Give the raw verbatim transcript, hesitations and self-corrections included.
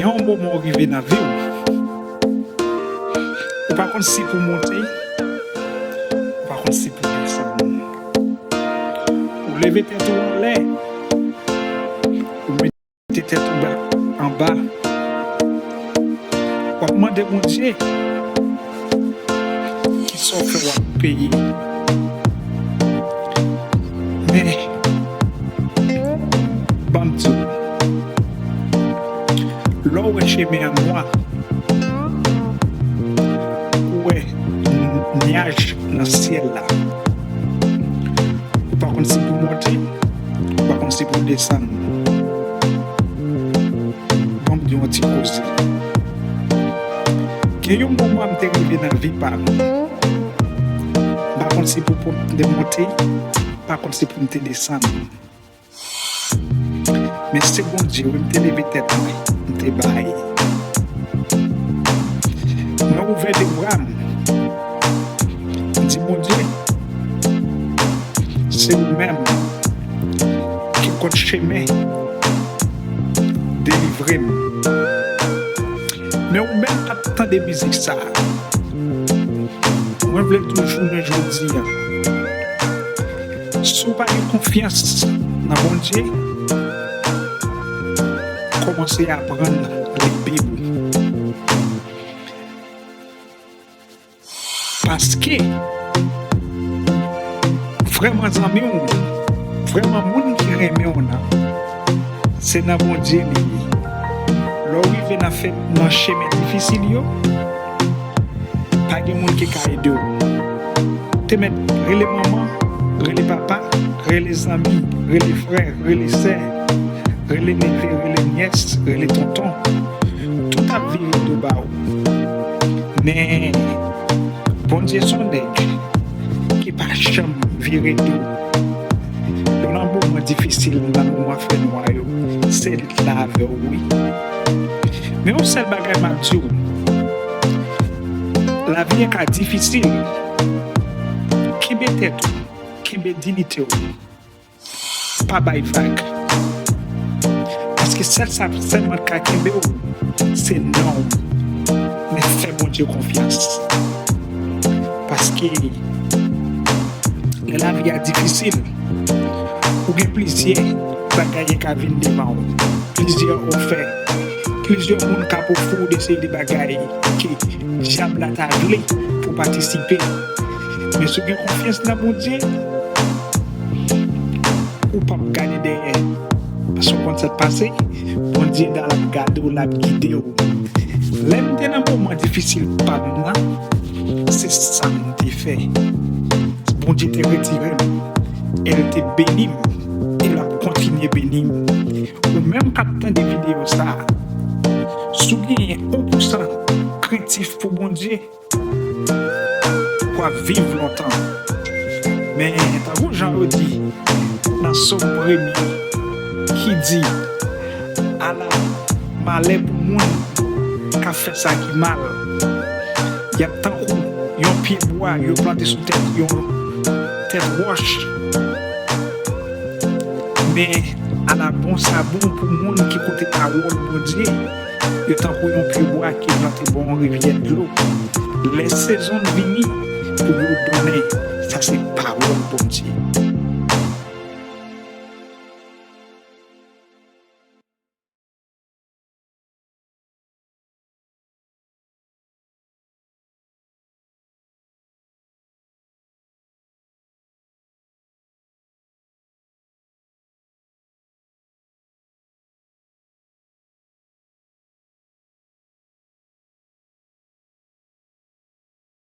Yon moman w rive nan vi w, ou pa konn si pou w monte, ou pa konn si pou w desann. Ou leve tèt ou anlè, ou mete tèt ou ba, anba. W ap mande Bondye, kisa w fè w ap peye. Men, ban m di w, lè w wè chemen an nwa, ou wè n-, nyaj nan syèl la, ou pa konn si pou w monte, ou pa konn si pou w desann. Ban m di w yon ti koze. Gen yon moman m te rive nan vi pa m. M pa konn si pou, pou m te monte, m pa konn si pou m te desann. Men se Bondye, wi, m te leve tèt mwen, m te bay. Mwen ouvè de bra m, m di, Bondye, se ou menm ki konn chemen, delivre m. Men ou menm k ap tande mizik sa a, mwen vle di w jounen jodi a, si w pa gen konfyans nan Bondye, kòmanse aprann li Bib ou. Paske vrèman zanmi w, vrèman moun ki renmen w nan, se nan Bondye li ye. Lè w rive nan fè, nan chemen difisil yo, pa gen moun ki ka ede w. Ou te mèt rele manman, rele papa, rele zanmi, rele frè, rele sè, rele neve, rele nyès, rele tonton. Tout ap vire do ba w. Men, Bondye se yon nèg ki pa janm vire do. Ou nan moman difisil, nan moman fènwa yo, se li k la avè w, wi. Men yon sèl bagay m ap di w, lavi a ka difisil. Kenbe tèt ou, kenbe diyite w. Pa bay vag. Paske sèl sa sèlman k ka kenbe w, se non w. Men fè Bondye konfyans. Paske lè lavi a difisil, ou gen plizyè bagay ki ka vin devan w. Plizyè ofè, plizyè moun k ap ofri w de seri de bagay ke dyab la ta vle pou w patisipe. Men si w gen konfyans nan Bondye, ou p ap gade dèyè. Paske w konn sa k pase, Bondye la, l ap gade w, l ap gide w. Lè m te nan moman difisil pa m nan, se sa m te fè. Bondye te retire m, e l te beni m, e l ap kontinye beni m. Ou menm k ap tande videyo sa a, si w genyen yon pousan krentif pou Bondye, w ap viv lontan. Men, tankou jan yo di nan Sòm premye ki di, ala malè pou moun k ap fè sa ki mal. Y ap tankou yon pye bwa yo plante sou tèt yon tèt wòch. Men, ala bon sa bon pou moun ki koute pawòl Bondye. Yo tankou yon pye bwa ki plante bò yon rivyè dlo. Lè sezon l vini pou yo donnen, sa se pawòl Bondye.